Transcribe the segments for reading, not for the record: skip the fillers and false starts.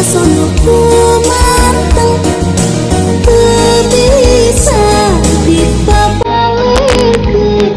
Sono kumanteng teu bisa dipabalikeun.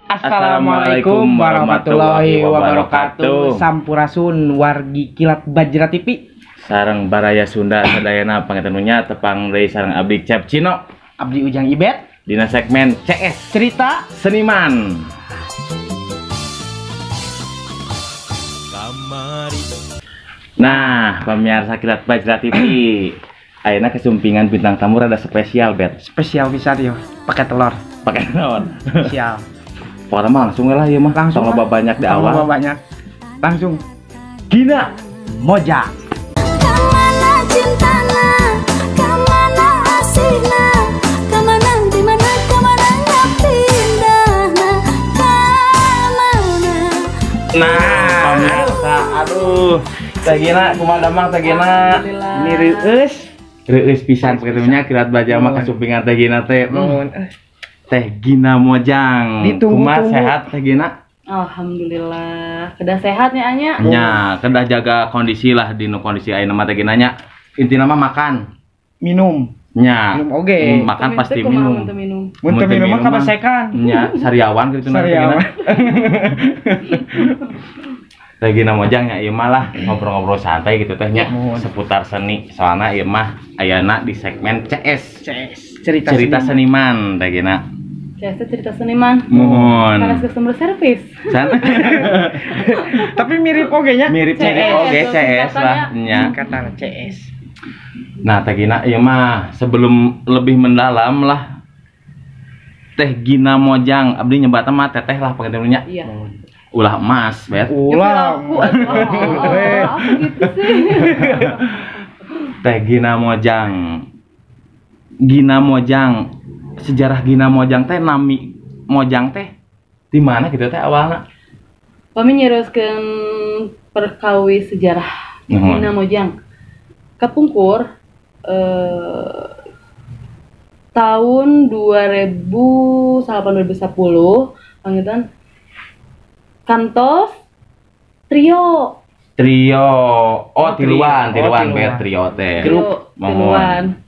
Assalamualaikum warahmatullahi wabarakatuh. Sampurasun wargi Kilat Bajra TV. Sareng baraya Sunda sadayana pangetenunya tepang deui sareng abdi Cep Cino, Abdi Ujang Ibet dina segmen CS Cerita Seniman. Nah, pemirsa Kilat Bajra TV, ayeuna kesumpingan bintang tamu rada spesial, Bet. Spesial pisan yo, pakai telur. Pakai telur. Spesial. Pokoknya mah langsung lah ya mah. Langsung loba banyak di awal. Loba banyak. Langsung. Gina Mojang. Kamana cintana, kamana asihna, kamana di mana, kamana pindahna, kamana. Nah, pemirsa, aduh. Teh Gina, kumaha damang Teh Gina? Ini reueus. Reueus pisan sakitu nya Kilat Bajra mah kasumpingan Teh Gina teh. Teh Gina Mojang. Kumaha sehat Teh Gina? Alhamdulillah. Kedah sehat nya anya. Nya, kedah jaga kondisi lah di nu kondisi ayeuna mah Teh Gina nya. Intina mah makan, minum. Nya. Minum oge. Makan pasti minum. Mun teu minum mah kabasekan. Nya, sariawan kitu na Teh Gina. Teh Gina Mojang nya ieu mah lah ngobrol-ngobrol santai gitu teh nya seputar seni. Soalna ieu mah ayana di segmen CS. CS Cerita Seniman Teh Gina. CS cerita seniman. Mohon. Sanes customer service. Tapi mirip oge nya. Mirip oge CS lah nya. Singkatan CS. Nah, Teh Gina ieu mah sebelum lebih mendalam lah Teh Gina Mojang, abdi nyebatna mah teteh lah panggilna nya. Iya. Ulah emas, Bet. Ulah. Aku gitu sih. Teh Gina Mojang. Gina Mojang, sejarah Gina Mojang teh nami Mojang teh di mana gitu teh awalna? Pami nyeroskeun perkawi sejarah Gina Mojang. Kapungkur tahun 2008 2010 pangitan kantos trio. Trio. Oh, tiluan, tiluan bet trio teh. Grup tiluan.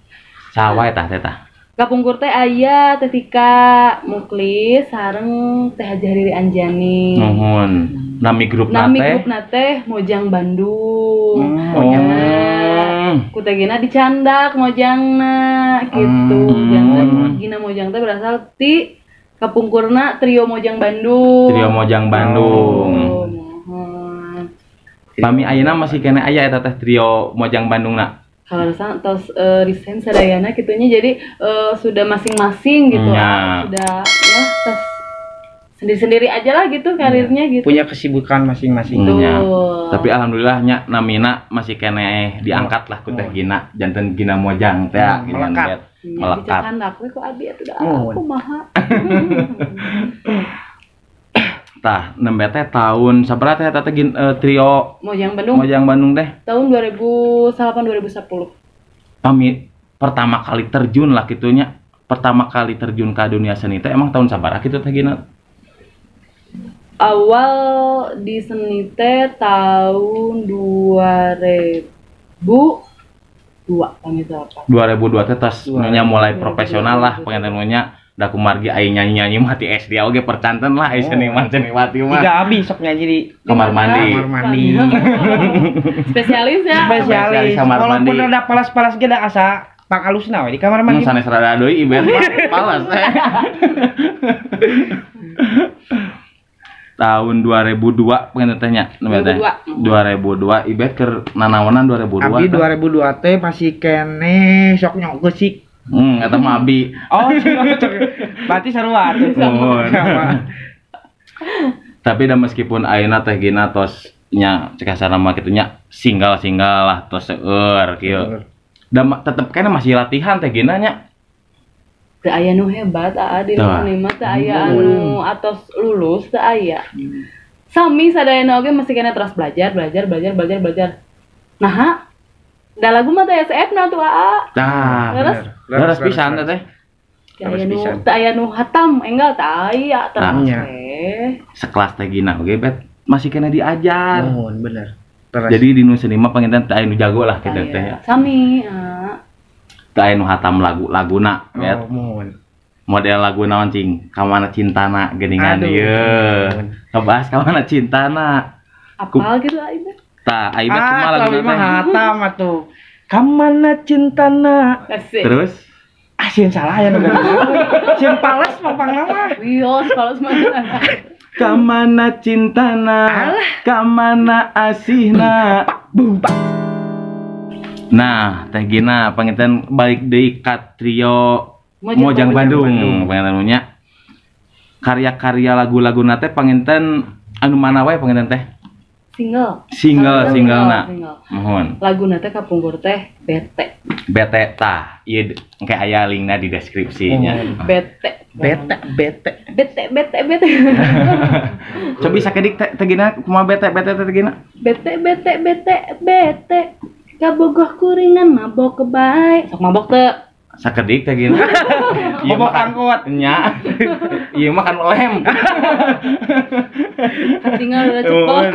Sawa eta teh tah. Kapungkur teh aya Teh Tika Muklis sareng Teh Hajah Riri Anjani. Nuhun. Nami grupna teh? Nami grupna teh Mojang Bandung. Mojang. Ku Teh Gina dicandak Mojangna gitu. Janten Gina Mojang teh berasal ti kapungkurna Trio Mojang Bandung. Trio Mojang Bandung. Nuhun. Pami ayeuna masih keneh aya eta teh Trio Mojang Bandungna? Kalau misalnya tos resign sadayana gitunya, jadi sudah masing-masing gitu, ya. Sudah ya tos sendiri-sendiri aja lah gitu karirnya gitu. Punya kesibukan masing-masing. Ya. Tapi alhamdulillah nya namina masih keneh diangkat lah ku Teh Gina, janten Gina Mojang teh melekat. Melekat. Dicacandak we ku abi atuh da kumaha. Tah, nembe teh tahun sabaraha teh eta teh trio Mojang Bandung. Mojang Bandung teh tahun 2008 2010. Pamit pertama kali terjun lah kitunya. Pertama kali terjun ke dunia seni teh emang tahun sabaraha kitu teh Gina? Awal di seni teh tahun 2002 pamit apa? 2002 teh tas nya mulai profesional lah pengennya. Da kumargi aing nyanyi-nyanyi mah ti SD oge percanten lah ai seniman seniwati mah. Tiga abi sok nyanyi di kamar mandi. Kamar mandi. Spesialis ya. Spesialis. Walaupun rada palas-palas ge da asa pangalusna we di kamar mandi. Sanes rada deui ibet palas. Tahun 2002 pengen teh nya teh. 2002 ibet keur nanaonan 2002. Abi 2002 teh masih keneh sok nyok geusik. Eta mah abi. Oh, berarti sarua atuh. Sama. Tapi da meskipun ayeuna Teh Gina tos nya cek kasarna mah kitu nya single-single lah tos seueur kieu. Da tetep keneh masih latihan Teh Gina nya. Teu aya nu hebat aa di seni mah teu aya anu atos lulus teu aya. Sami sadayana oge masih keneh terus belajar belajar belajar belajar belajar. Naha Da lagu mah teh SF na tuh aa. Tah. Leres pisan teh. Teu aya nu hatam enggal teu aya terus teh. Sekelas teh Gina oge bet masih kena diajar. Mohon bener. Jadi di nu seni mah panginten teu aya nu jago lah kitu teh. Sami. Teu aya nu hatam lagu-laguna bet. Oh, mohon. Model lagu naon cing? Kamana cintana geuningan ieu. Ngebahas kamana cintana. Apal gitu Aibet. Tah, Aibet kumaha laguna teh? Hatam atuh. Kamana cintana. Terus ah sieun salah ya nu sieun pales mapangna mah. Wios pales mah. Kamana cintana, kamana asihna. Nah, Teh Gina panginten balik deui ka trio Mojang Bandung panginten nya. Karya-karya lagu-laguna teh panginten anu mana wae panginten teh? Single. Single-na. Mohon. Laguna teh kapungkur teh bete. Bete tah. Ieu engke aya linkna di deskripsinya. Bete. Bete bete. Bete bete bete. Cobi sakedik teh Gina kumaha bete bete teh Gina? Bete bete bete bete. Kabogoh kuringan mabok bae. Sok mabok teu. Sakedik teh Gina. Mabok angkot nya. Ieu mah kan lem. Tinggal udah cepot.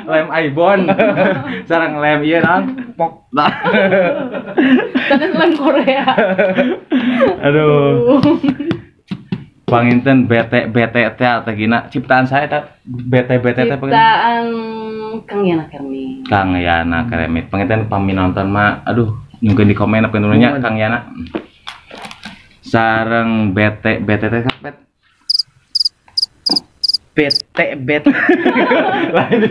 Lem Aibon. Sareng lem ieu naon? Pok. Sanes lem Korea. Aduh. Panginten bete bete teh teh Gina ciptaan saya teh bete bete teh ciptaan Kang Yana Kermit. Kang Yana Kermit. Panginten pami nonton mah aduh nyungkeun di komen apa nya Kang Yana. Sareng bete bete teh bet. Bete bete. Lain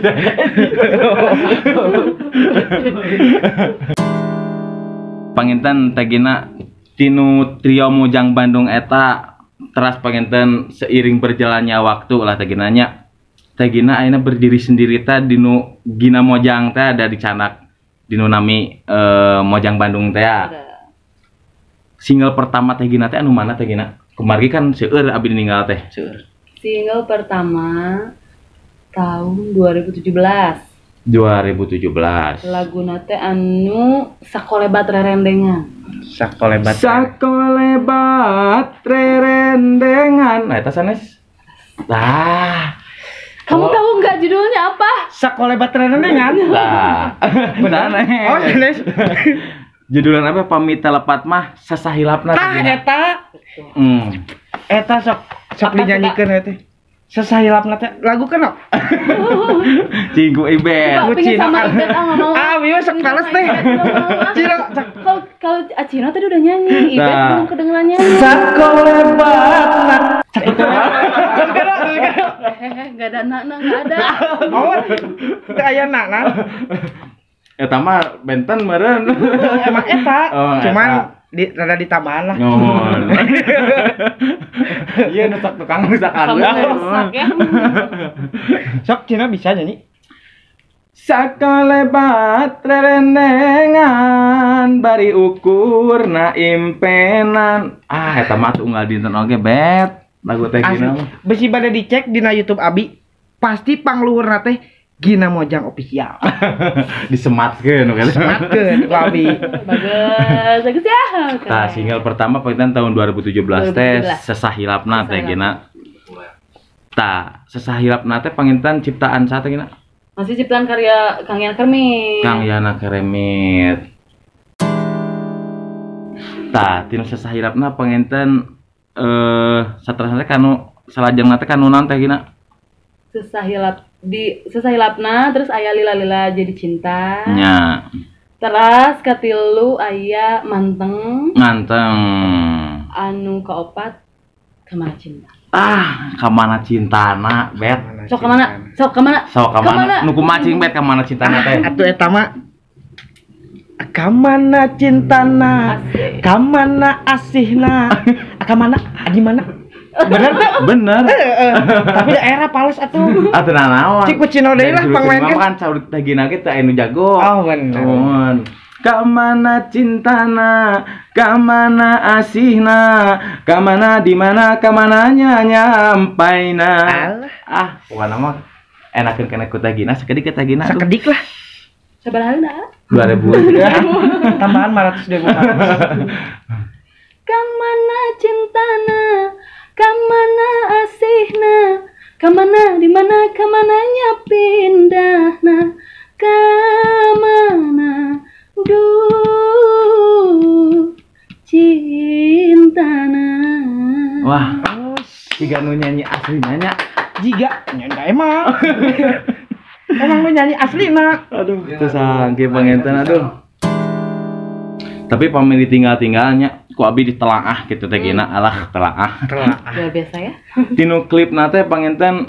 panginten teh Gina tinu trio Mojang Bandung eta teras panginten seiring berjalannya waktu lah teh Gina nya. Teh Gina ayeuna berdiri sendiri teh dinu Gina Mojang teh ada di canak dinu nami Mojang Bandung teh. Single pertama teh Gina teh anu mana teh Gina? Kumargi kan seueur abdi ninggal teh. Seueur. Single pertama tahun 2017. 2017. Laguna teh anu Sakolebat Rerendengan. Sakolebat. Sakolebat Rerendengan. Nah, eta sanes. Tah. Kamu tahu nggak judulnya apa? Sakolebat Rerendengan. Tah. Benar. Oh, sanes. Judulnya apa? Pamit telepat mah sesahilapna. Tah eta. Eta sok sok dinyanyikeun we teh. Sesahilapna teh lagu kenok. Cinggu Ibet. Pingin sama Ibet ah nggak mau. Ah, wieu sok males teh. Cino kalau Acino tadi udah nyanyi, Ibet belum kedengeran nyanyi. Sakolebat. Enggak ada nak-nak, enggak ada. Oh, teu aya nak-nak. Eta mah benten meureun. Emang eta, cuman di rada ditambahan lah. Nuhun. Iya nusak tukang rusakan. Rusak ya. Sok Cina bisa nyanyi. Sakolebat rerendengan bari ukurna impenan. Ah eta mah tuh unggal dinten oge bet. Lagu teh Gina mah. Besi bade dicek dina YouTube abi pasti pangluhurna teh Gina Mojang official. Disematkeun oke. Disematkeun ku abi. Bagus, bagus ya. Tah single pertama panginten tahun 2017 teh Sesahilapna teh Gina. Tah, Sesahilapna teh panginten ciptaan saha teh Gina? Masih ciptaan karya Kang Yana Kermit. Kang Yana Kermit. Tah, tinu Sesahilapna panginten saterasna teh kanu salajengna teh kanu naon teh Gina? Sesahilap di Sesahilapna terus aya lila-lila jadi cinta. Nya. Terus katilu aya manteng. Manteng. Anu kaopat Kamana Cinta. Ah, Kamana Cintana bet. Sok kamana? Sok kamana? Sok kamana? Nu kumaha cing bet Kamana Cintana teh? Atuh eta mah Kamana Cintana, Kamana asihna, Kamana di mana? Bener tuh? Bener. Tapi daerah pales atuh. Atuh nanaon. Cik ku Cino deui lah pangmaenkeun. Kan saur teh Gina ge teh anu jago. Oh bener. Kamana cintana, kamana asihna, kamana di mana kamananya nyampaina. Ah, pokokna mah enakeun kana ku teh Gina sakedik teh Gina. Sakedik lah. Sabaraha heula? 2000. Tambahan 500 2500. Kamana cintana, kamana asihna, kamana di mana kamananya pindahna, kamana duh cintana. Wah, jiga nu nyanyi asli nanya. Jiga nyanyi emang. Emang lu nyanyi asli nak. Aduh, teu sangke panginten aduh. Tapi pamit ditinggal-tinggalnya ku abi ditelaah gitu teh gina alah telaah. Luar biasa ya. Tinu klipna teh panginten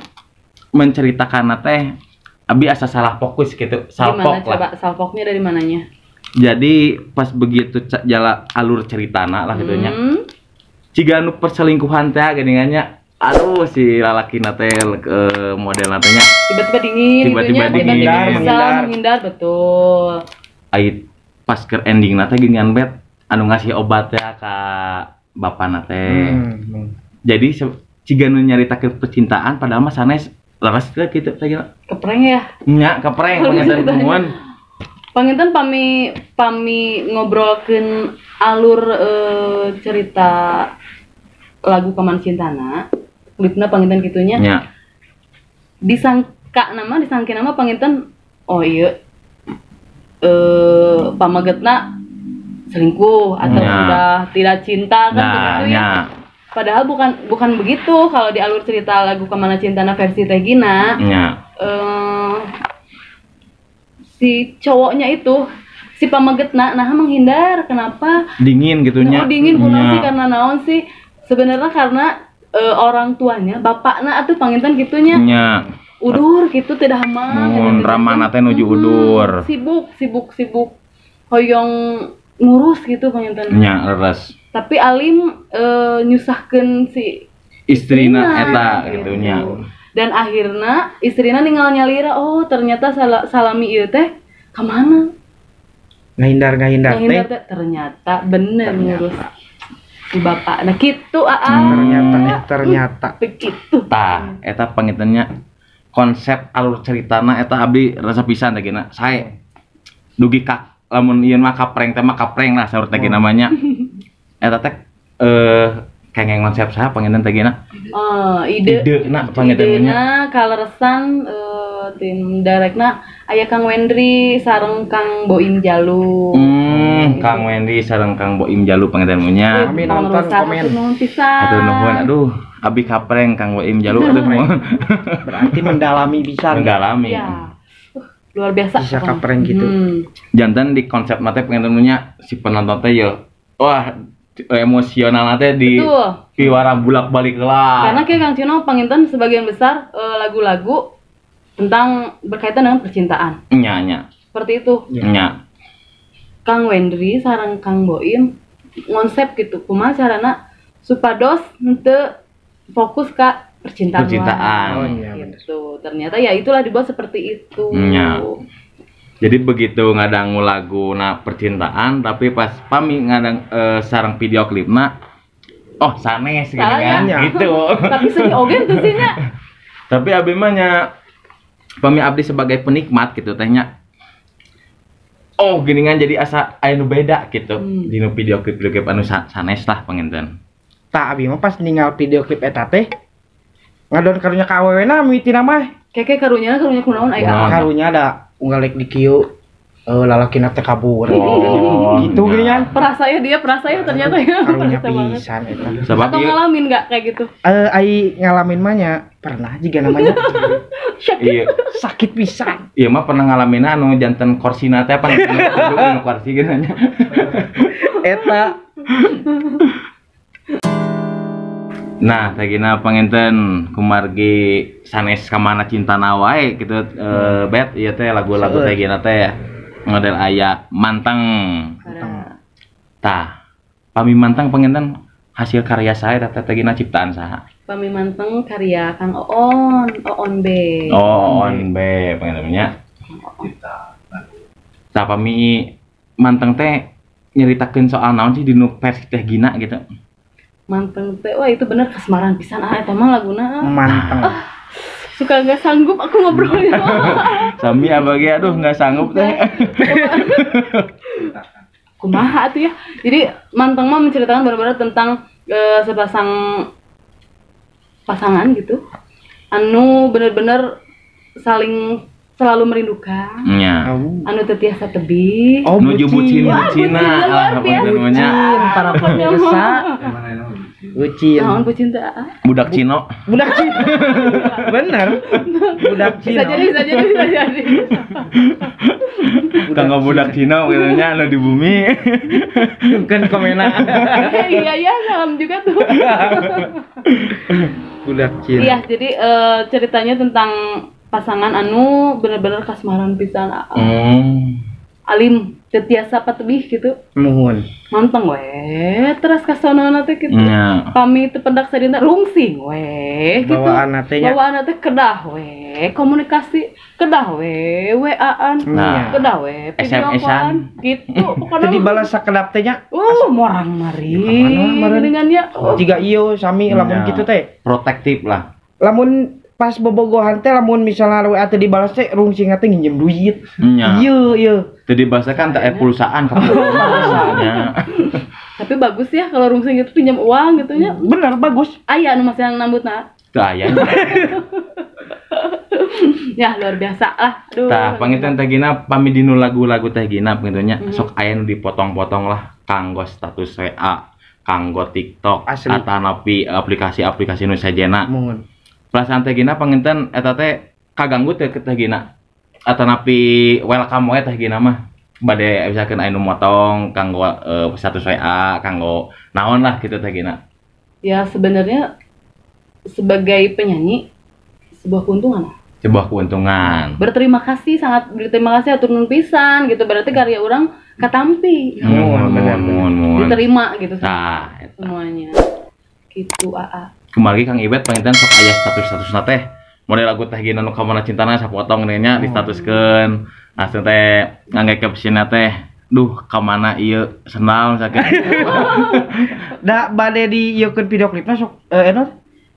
menceritakan teh abi asa salah fokus gitu, salpok lah. Coba salpoknya dari mananya? Jadi pas begitu jala alur ceritana lah gitunya. Ciga nu perselingkuhan teh geuningannya. Aduh si lalakina teh model teh nya tiba-tiba dingin, tiba-tiba dingin, menghindar, betul. Ai pas ke ending teh geuningan bet anu ngasih obat teh ka bapana teh. Jadi ciga nu nyaritakeun percintaan padahal mah sanes leres teh kitu teh gina. Kepreng ya? Nya kepreng panginten nuhun. Panginten pami ngobrolkeun alur cerita lagu Kamana Cintana, klipna panginten kitunya. Nya. Disangka nama, disangki nama panginten oh iya pamagetna selingkuh atau sudah tidak cinta kan begitu ya. Padahal bukan begitu kalau di alur cerita lagu Kamana Cintana versi Teh Gina. Si cowoknya itu si pamagetna nah menghindar, kenapa? Dingin gitunya. Oh, dingin kunaon sih, karena naon sih? Sebenarnya karena orang tuanya, bapakna atuh panginten gitunya. Nya. Udur gitu tidak hamang. Mun ramana teh nuju udur. Sibuk hoyong ngurus gitu panginten. Nya leres. Tapi alim nyusahkeun si istrina eta gitu nya. Dan akhirna istrina ninggal nyalira, oh ternyata salami ieu teh ka mana? Ngahindar teh ternyata bener ngurus si bapak. Nah gitu aa. Ternyata begitu. Tah, eta pangintennya konsep alur ceritana eta abdi rasa pisan teh gina. Sae dugi ka lamun ieu mah kapreng teh mah kapreng lah saur teh gina namanya. Eta teh kengeng konsep saha panginten teh gina? Ide na panginten nya. Kaleresan tim directna aya Kang Wendri sareng Kang Boim Jalu. Kang Wendri sareng Kang Boim Jalu panginten nya. Kami nonton komen. Aduh nuhun aduh abi kapreng Kang Boim Jalu aduh nuhun. Berarti mendalami pisan. Mendalami. Ya. Luar biasa. Bisa kapreng gitu. Jantan di konsep mate panginten nya si penonton teh ye wah emosional teh di piwara bulak-balik lah. Karena kayak Kang Cino panginten sebagian besar lagu-lagu tentang berkaitan dengan percintaan. Nya. Seperti itu. Nya. Kang Wendri sareng Kang Boim ngonsep gitu kumaha carana supados henteu fokus ka percintaan. Percintaan. Oh iya gitu. Ternyata ya itulah dibuat seperti itu. Nya. Jadi begitu ngadangu lagu na percintaan tapi pas pami ngadang sareng video klipna oh sanes gitu kan gitu. Tapi sedih oge teu sih nya. Tapi abi mah nya pami abdi sebagai penikmat gitu tehnya oh geningan jadi asa aya nu beda gitu dinu video klip anu sanes lah panginten. Tah abi mah pas ninggal video klip eta teh ngadon karunya ka awewena mimitina mah. Keke karunya kunaon aya. Karunya da unggal rek di kieu lalakina teh kabur. Oh, gitu geuningan. Perasa ya dia, perasa ya ternyata ya. Karunya pisan eta. Sebab atau ngalamin enggak kayak gitu? Ai ngalamin mah nya pernah juga namanya. Iya, sakit pisan. Iya mah pernah ngalamin anu janten korsina teh apa nu korsi gitu nya. Eta. Nah, teh gina panginten kumargi sanes kamana cintana wae gitu bet ieu teh lagu-lagu teh gina teh model aya Manteng. Tah, pami Manteng panginten hasil karya saya teh teh gina ciptaan saha? Pami Manteng karya Kang Oon, Oon B. Oh, Oon B panginten nya. Tah pami Manteng teh nyeritakeun soal naon sih dinu versi teh gina gitu. Manteng teh, wah itu bener kasmaran pisan ah eta mah laguna. Manteng. Suka nggak sanggup aku ngobrolnya. Sami abagi aduh nggak sanggup teh. Kumaha tuh ya. Jadi Manteng mah menceritakan benar-benar tentang sepasang pasangan gitu. Anu benar-benar saling selalu merindukan. Nya. Anu teu tiasa tebih. Oh, Nuju bucin. bucin-bucina lah Bucin, para pemirsa. Bucin. Naon bucin teh? Budak Cino. Budak Cino. Bener. Budak Cino. Bisa jadi. Kanggo budak Cino gitu nya anu di bumi. Kan komena. Iya ya, salam juga tuh. Budak Cino. Iya, jadi ceritanya tentang pasangan anu bener-bener kasmaran pisan. Alim teu tiasa patebih gitu. Nuhun. Manteng we, terus kasonona teh kitu. Nya. Pami teu pendak sadinten rungsing we gitu. Bawaanna teh nya. Bawaanna teh kedah we, komunikasi kedah we, WA-an. Nah. Kedah we, video SMS-an. callan gitu pokona. Teu dibalas sakedap teh nya. Morang mari dengan ya. Jiga ieu sami lamun Nya. kitu teh. Protektif lah. Lamun pas bobogohan teh lamun misalnya WA teh dibalas teh rungsing teh nginjem duit. Nya. Iya, iya. Teu dibahas kan teh pulsaan ka pulsaan. Tapi bagus ya kalau rungsing itu pinjam uang gitu nya. Bener bagus. Aya nu masih yang nambutna. Teu aya. Ya luar biasa lah. Aduh. Tah panginten Teh Gina pami dinu lagu-lagu Teh Gina panginten nya sok aya nu dipotong-potong lah kanggo status WA, kanggo TikTok, atanapi aplikasi-aplikasi nu sajena. Muhun. Perasaan Teh Gina panginten eta teh kaganggu teh ke Teh Gina. Atanapi welcome we Teh Gina mah. Bade misalkan aya nu motong kanggo status WA, kanggo naon lah gitu Teh Gina. Ya sebenarnya sebagai penyanyi sebuah keuntungan. Sebuah keuntungan. Berterima kasih, sangat berterima kasih atur nuhun pisan gitu. Berarti karya orang katampi. Muhun. Diterima gitu. Tah, eta. Semuanya. Gitu AA. Kembali Kang Ibet panginten sok aya status-statusna teh. Model lagu Teh Gina nu kamana cintana sapotong nya distatuskeun. Langsung teh ngangge caption-na teh, duh kamana ieu sendal misalkan. Da bade di ieukeun video klipna sok eno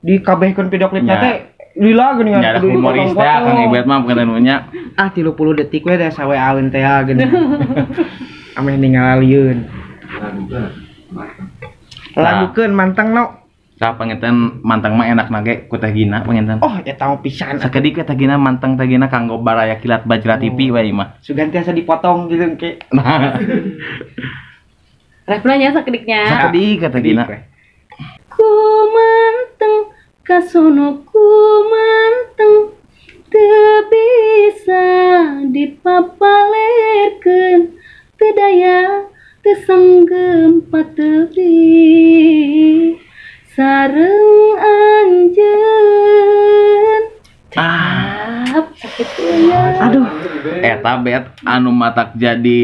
dikabehkeun video klipna teh lila geuningan nya ada humoris teh Kang Ibet mah panginten nya. Ah 30 detik we da saweaeun teh geuning. Ameh ningalieun. Lagukeun Manteng no. Tah panginten Manteng mah enak nage ku Teh Gina panginten. Oh, eta mah pisan. Sakedik Teh Gina Manteng Teh Gina kanggo baraya kilat Bajra TV wae mah. Sugan tiasa dipotong gitu engke. Nah. Refnya nya sakediknya. Sakedik Teh Gina. Ku manteng kasono ku manteng teu bisa dipapalerkeun teu daya teu sanggem patebih sareng anjeun. Cakep, sakitunya. Aduh, eta bet anu matak jadi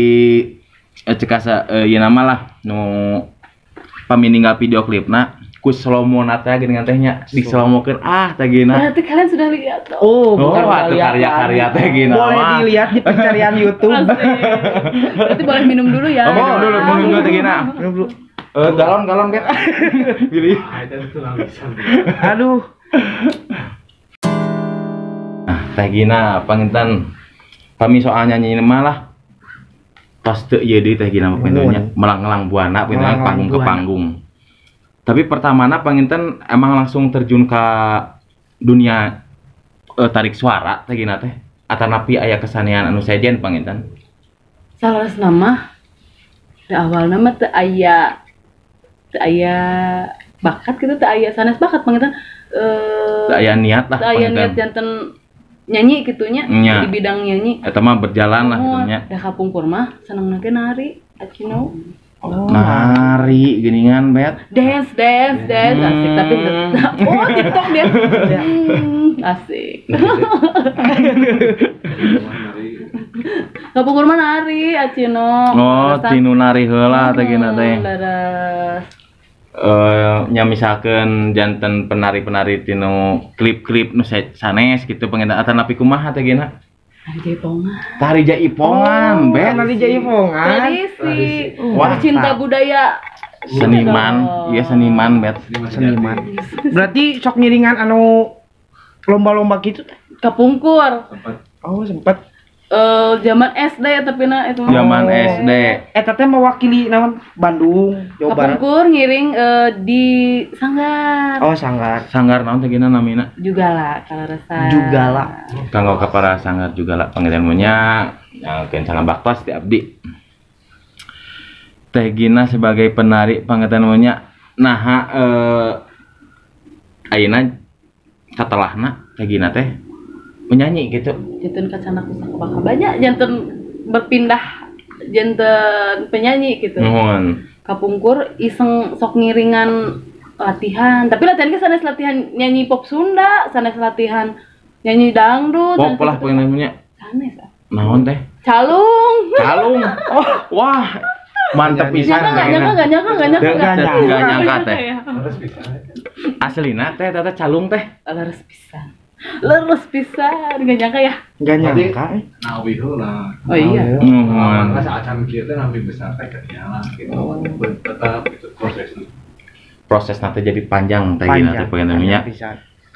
cekasa ieu nama lah nu pamininggal video klipna ku slow-mo-na teh geuningan teh nya dislow-mokeun ah teh Gina. Berarti kalian sudah lihat dong. Oh, bukan atuh karya-karya teh Gina. Boleh dilihat di pencarian YouTube. Berarti boleh minum dulu ya. Oh, minum dulu teh Gina. Minum dulu. Galon bet. Pilih. Aduh. Nah, Teh Gina panginten pami soal nyanyi mah lah. Tos teu ieu deui Teh Gina mah panginten nya melanglang buana panginten panggung ke panggung. Tapi pertamana panginten emang langsung terjun ke dunia tarik suara Teh Gina teh atanapi aya kesanian anu sejen panginten. Salah nama di awalna mah teu aya bakat gitu, teu aya sanes bakat panginten teu aya niat lah teu aya niat janten nyanyi gitunya di bidang nyanyi eta mah berjalan lah gitu nya. Da kapungkur mah senengna ge nari acino. Oh, nari geuningan bet. Dance asik tapi oh TikTok dia. Asik. Kapungkur mah nari acino. Oh, tinu nari heula teh gina teh. Leres. Nya misalkeun janten penari-penari tinu klip-klip nu sanes gitu panginten atanapi kumaha teh gina? Tari jaipongan. Tari jaipongan, bet. Tari jaipongan. Tradisi. Wah, cinta budaya. Seniman, iya seniman, bet. Seniman. Berarti sok ngiringan anu Lomba-lomba gitu teh? Kapungkur. Oh, sempat. Zaman SD tapi na itu. Zaman SD. Eta teh mewakili naon? Bandung, Jawa Barat. Kapungkur ngiring di Sanggar. Oh, Sanggar. Sanggar naon teh gina namina? Jugala, kaleresan. Jugala. Kanggo ka para Sanggar Jugala panggilan nya yang salam baktos ti abdi. Teh Gina sebagai penari panggilan nya naha ayeuna katelahna Teh Gina teh menyanyi gitu. Janten kacana kusaka banyak janten berpindah janten penyanyi gitu. Nuhun. Kapungkur iseng sok ngiringan latihan, tapi latihan ke sanes latihan nyanyi pop Sunda, sanes latihan nyanyi dangdut. Pop lah pengennya. Sanes. Naon teh? Calung. Calung. Oh, wah. Mantep pisan. Enggak nyangka teh. Aslina teh tata calung teh. Leres pisan. Leres pisan, enggak nyangka ya? Enggak nyangka. Nawi heula. Oh iya. Heeh. Acan kieu teh nawi besar teh lah gitu. Tetap itu prosesnya. Proses nanti jadi panjang teh gina teh pengennya.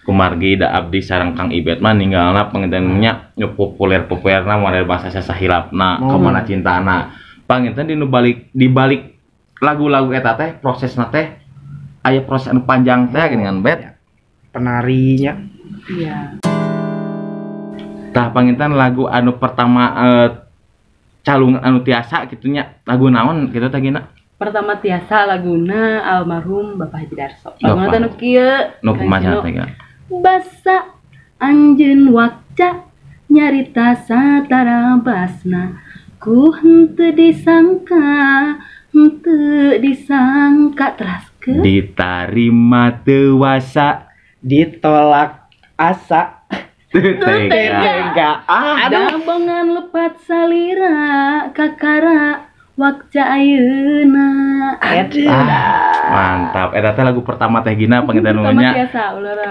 Kumargi da abdi sareng Kang Ibet mah ninggalna pengennya nu populer-populerna model bahasa sasahilapna, kamana cintana. Panginten dinu balik di balik lagu-lagu eta teh prosesna teh aya proses anu panjang teh geuningan bet. Penarinya. Iya. Tah panginten lagu anu pertama calung anu tiasa kitu nya lagu naon kitu teh gina? Pertama tiasa laguna almarhum Bapak Haji Darso. Laguna teh nu kieu. Nu kumaha teh gina? Basa anjeun wakca nyarita satara basna ku henteu disangka teraskeun ditarima teu wasa ditolak asa teu tega. Aduh bongan lepat salira kakara wakca ayeuna. Aduh. Mantap. Eta teh lagu pertama teh Gina panginten nya.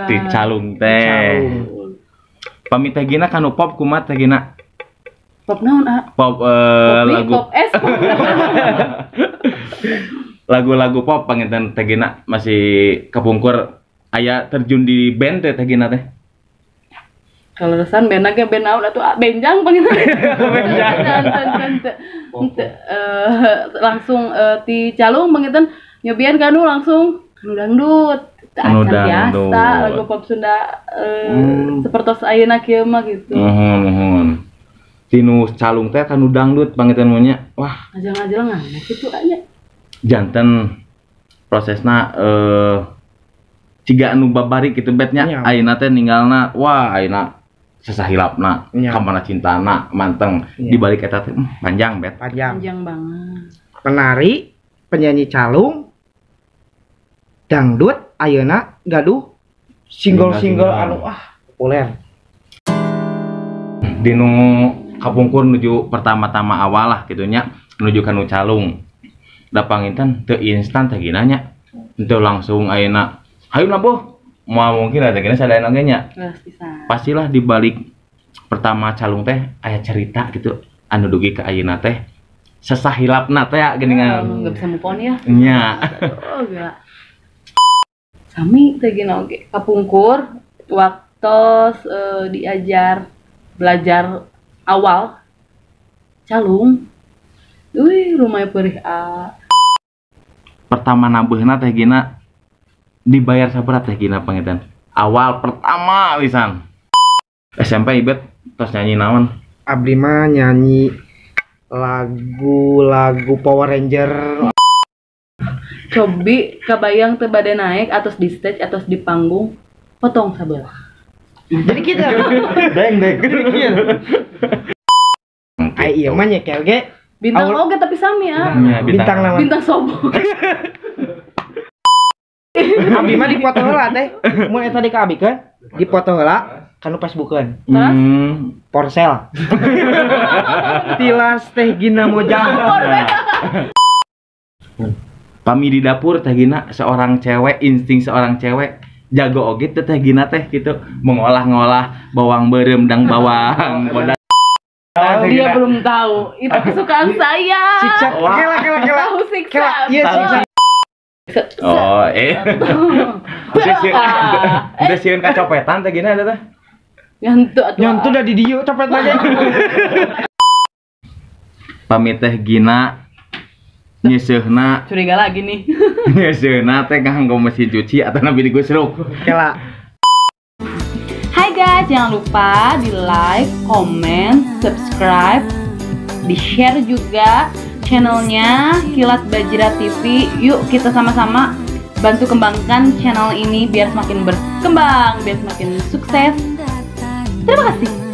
Ti calung teh. Pami teh Gina kanu pop kumaha teh Gina? Pop naon, ah? Pop lagu pop es. Lagu-lagu pop panginten teh Gina masih kepungkur aya terjun di band teh teh Gina teh. Kalau resan band ge band naon atuh benjang panginten. Benjang. Langsung ti calung panginten nyobian kanu langsung kanu dangdut. Acan biasa lagu pop Sunda sepertos ayeuna kieu mah gitu. Nuhun. Tinu calung teh kanu dangdut panginten mah nya. Wah, ngajeng-ngajeng kitu nya. Janten prosesna ciga anu babari kitu betnya ayeuna teh ninggalna wah ayeuna sesahilapna kamana cintana manteng di balik eta teh panjang bet. Panjang banget. Penari, penyanyi calung, dangdut ayeuna gaduh single-single anu populer. Dinu kapungkur nuju pertama-tama awal lah kitu nya nuju kanu calung. Da panginten teu instan teh gina nya. Teu langsung ayeuna hayu nabuh. Moal mungkin ada gina sadayana ge nya. Pastilah di balik pertama calung teh aya cerita gitu anu dugi ka ayeuna teh sesahilapna teh geuningan. Enggak bisa move on ya. Nya. Oh gila. Sami teh gina oge kapungkur waktos diajar belajar awal calung. Wih, rumah perih a. Pertama nabuhna teh gina dibayar sabaraha teh Gina panginten? Awal pertama pisan. SMP Ibet tos nyanyi naon? Abdi mah nyanyi lagu-lagu Power Ranger. Cobi kabayang teu bade naik atos di stage atos di panggung potong sabelah. Jadi kita deng deng. Ai ieu mah nyekel ge. Bintang oge tapi sami ah. Bintang naon? Bintang sobo. Abi mah dipoto heula teh. Mun eta di ka abi keun, dipoto heula kanu Facebookeun. Terus Porsel. Tilas teh Gina Mojang. Pami di dapur teh Gina seorang cewek, insting seorang cewek jago oge teh Gina teh gitu mengolah-ngolah bawang beureum dang bawang bodas. Dia belum tahu itu kesukaan saya. Siksa. Kela kela kela. Tahu siksa. Iya siksa. Oh, Udah sieun kacopetan teh gini ada teh. Nyantu atuh. Nyantu dah di dieu copet lagi. Pamit teh Gina nyeuseuhna Curiga lagi nih. Nyeuseuhna teh nganggo mesin cuci atau nabi digusruk. Kela. Hai guys, jangan lupa di like, comment, subscribe, di share juga channelnya Kilat Bajra TV. Yuk kita sama-sama bantu kembangkan channel ini biar semakin berkembang, biar semakin sukses. Terima kasih.